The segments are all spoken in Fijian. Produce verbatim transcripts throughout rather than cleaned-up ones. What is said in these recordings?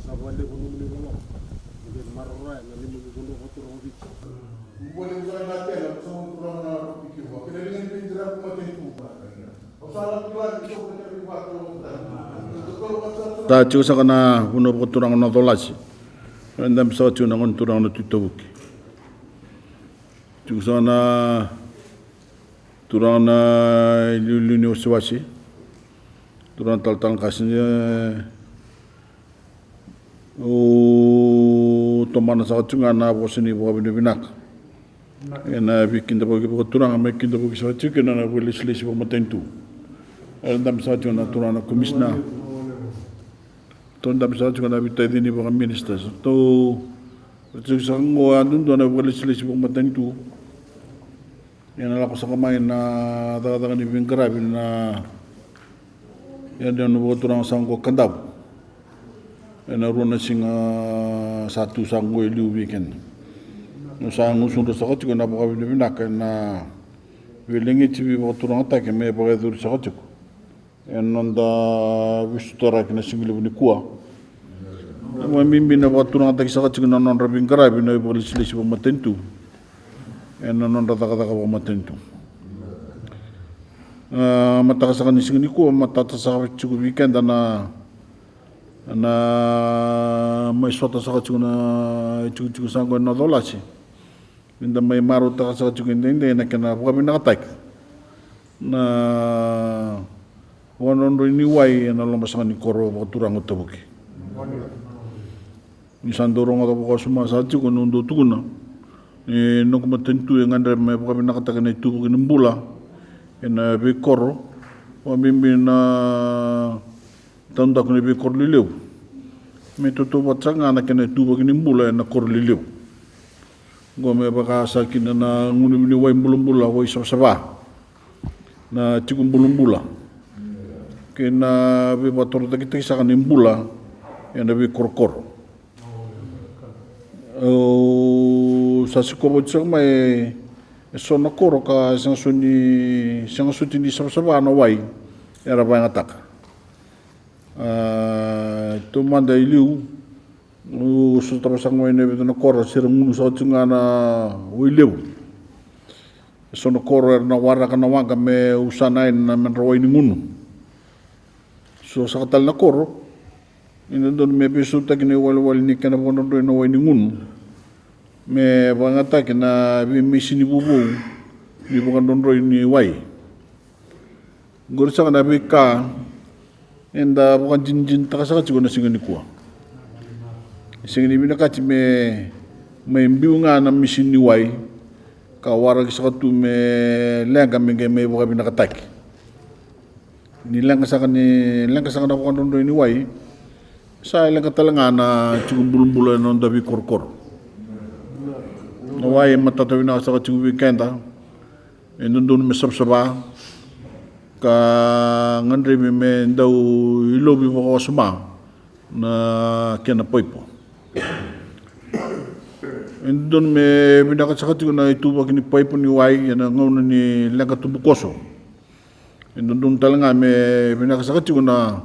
Ta tiko saka na vanua vakaturaga na Colasi. E dabe saka tiko na gone turaga na Tui Tavuki. Tiko saka na turaga na iliuliu ni wasewase, turaga talatala qase. Au tomana saka tiko ga na vosa ni vakavinavinaka ena veikidavaki vakaturaga me kidavaki saka tiko kina na vakailesilesi vakamatanitu. Era dabe saka tiko na turaga na komisina. Tou dabe saka tiko na veitacini vakaminisita. Tou tiko saka qo a dodonu na vakailesilesi vakamatanitu. Ena lako saka mai na cakacaka ni veiqaravi na yanuyanu vakaturaga sa qo Kadavu ena rua na siga sa tu saka qo e liu vei keda. Au sa gusudra saka tiko na vakavinavinaka ena veilegeti veivakaturagataki me vakayacori saka tiko ena noda veisotaraki na sigalevu nikua. Vakabibi na vakaturagataki saka tiko na nodra veiqaravi na ivakalesilesi vakamatanitu ena nodra cakacaka vakamatanitu. A, mataka saka ni siga nikua, matata saka tiko vei keda na, na mai sota saka tiko na itikotiko saka qo ena Colasi. Ni da mai marautaka saka tiko edaidai na kena vakavinakataki na vakadrodroi ni wai ena loma saka ni koro vakaturaga o Tavuki. Ni sa dau rogoca vakawasoma saka tiko na dau tukuna ni noqu matanitu e gadreva me vakavinakataka na ituvaki ni bula ena veikoro, vakabibi na taudaku ni veikoro lelevu. Me tautauvata saka ga na kena ituvaki ni bula ena koro lelevu. Qo me vaka saka kina na gunuvi ni wai bulabula, wai savasava, na tiko bulabula kei na veivakatorocaketaki saka ni bula ena veikorokoro. Au sa sikova oti saka mai e so na koro ka sega so ni, sega soti ni savasava na wai era vakayagataka. A, taumada e liu, au sotava saka mai na vica na koro se ra gunu saka tiko ga na wai levu. E so na koro era na waraka na waqa me usana yani na medra wai ni gunu. So saka tale na koro e dodonu me veisautaki na iwalewale ni kena vakadrodroi na wai ni gunu me vakayagataki na veimisini vovou ni vakadrodroi ni wai. Qori saka na veika eda vakadinadinataka saka tiko na siga nikua. E sega ni vinakati me mai biu ga na misini ni wai ka waraki saka tu me leqa me qai mai vakavinakataki. Ni leqa saka, ni leqa saka na vakadrodroi ni wai, sa leqa tale ga na tiko bulabula ena noda veikorokoro. Na wai e matata vinaka saka tiko vei keda. E dodonu me savasava ka gadrevi me dau ilovi vakawasoma na kena paipo. E dodonu me vinaka saka tiko na ituvaki ni paipo ni wai ena gauna ni leqa tubukoso. E dodonu tale ga me vinaka saka tiko na,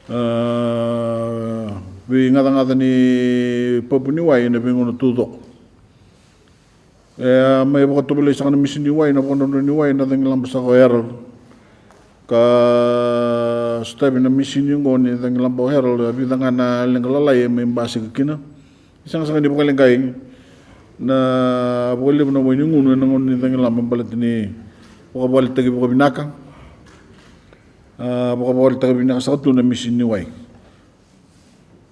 a, veigacagaca ni paipo ni wai ena veigauna taucoko. E a mai vakatovolei saka na misini wai, na vakadrodroi ni wai, na cagilaba saka o Harold. Ka sotavi na misini oqo ni cagilaba o Harold, a vica ga na leqa lalai e mai basika kina. E sega saka ni vakaleqai na vakalevu na wai ni gunu ena gauna ni cagilaba baleta ni vakavaletaki vakavinaka. A, vakavaletaki vinaka saka tu na misini ni wai.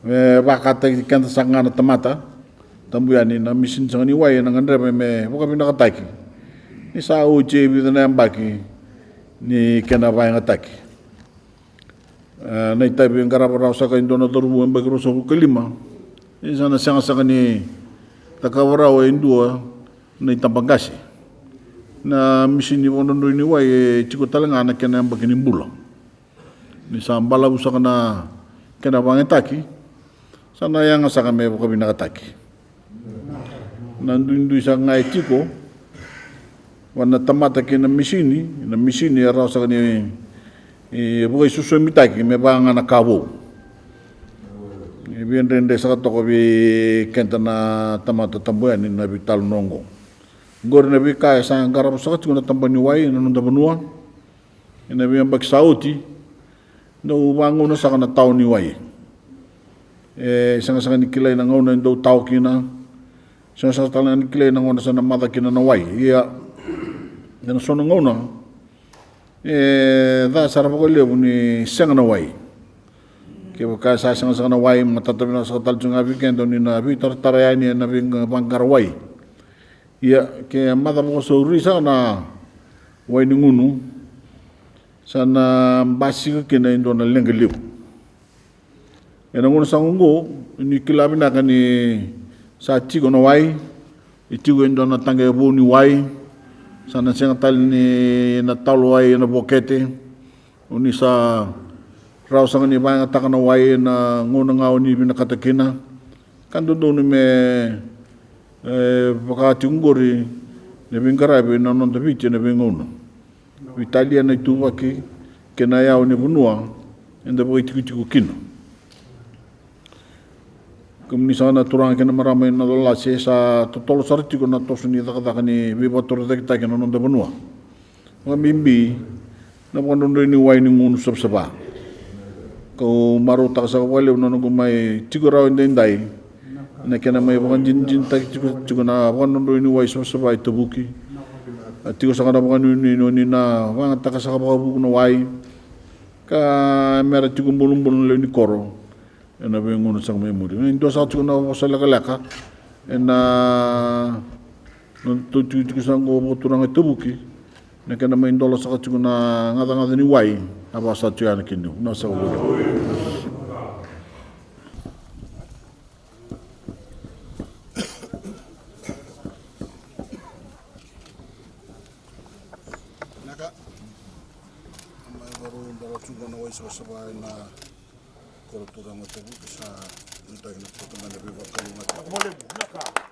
Me vakataki keda saka ga na tamata tabu yani, na misini saka ni wai ena gadreva me vakavinakataki ni sa oti e vica na yabaki ni kena vakayagataki. E, na itavi e qarava rawa saka e dua na cauravou yabaki ruasagavulu ka lima, ni sa na sega saka ni cakava rawa e dua na itabaqase. Na misini vakadrodroi ni wai e tiko tale ga na kena yabaki ni bula. Ni sa balavu saka na kena vakayagataki, sa na yaga saka me vakavinakataki. Na duidui saka ga e tiko vua na tamata kei na misini, na misini e rawa saka ni, e, vakaisusumitaki me vaka ga na ka vou. E via dredre saka toka vei keda na tamata tabu yani na veitalanoa oqo. Oqori na veika e sa qarava saka tiko na tabana ni wai ena noda vanua. Ena veiyabaki sa oti, dau vagauna saka na tawa ni wai. E sega saka ni kilai na gauna e dau tawa kina. Sega saka tale ga ni kilai na gauna sa na maca kina na wai. Ia, ena so na gauna e ca sara vakalevu ni sega na wai. Kevaka sa sega saka na wai, matata vinaka saka tale tiko ga vei keda ni na veitaratara yani ena veivaqara wai. Ia, ke maca vakasauri saka na wai ni gunu, sa na basika kina e dua na leqa levu. Ena gauna saka oqo, ni kila vinaka ni sa tiko na wai, e tiko e dua na taqe vou ni wai, sa na sega tale ni na talo wai ena vokete. O ni sa rawa saka ni vakayagataka na wai ena gauna ga o ni vinakata kina. Ka dodonu me, e, vaka tiko oqori na veiqaravi ena noda Viti ena veigauna. Veitalia na ituvaki kei na yawa ni vanua eda vakaitikotiko kina. Kemuni saka na turaga kei na marama ena Lalase, sa totolo sara tiko na toso ni cakacaka ni veivakatorocaketaki ena noda vanua. Vakabibi na vakadrodroi ni wai ni gunu savasava. Kau marautaka saka vakalevu na noqu mai tiko rawa edaidai na kena mai vakadinadinataki tiko, tiko na vakadrodroi ni wai savasava e Tavuki. A tiko saka na vakanuinui ni o ni na vakayagataka saka vakavuku na wai ka mera tiko bulubulu na lewe ni koro ena veigauna saka mai muri. E dua saka tiko na vosa lekaleka ena nodatou tikotiko saka oqo vakaturaga e Tavuki, na kena mai dola saka tiko na gacagaca ni wai. A vaka saka tiko ya na kena, na saka voli. Naka. Mai varu dola tiko na wai savasava ena koro turaga o Tavuki, sa nuitaki na koro turaga na veivakalougatataki.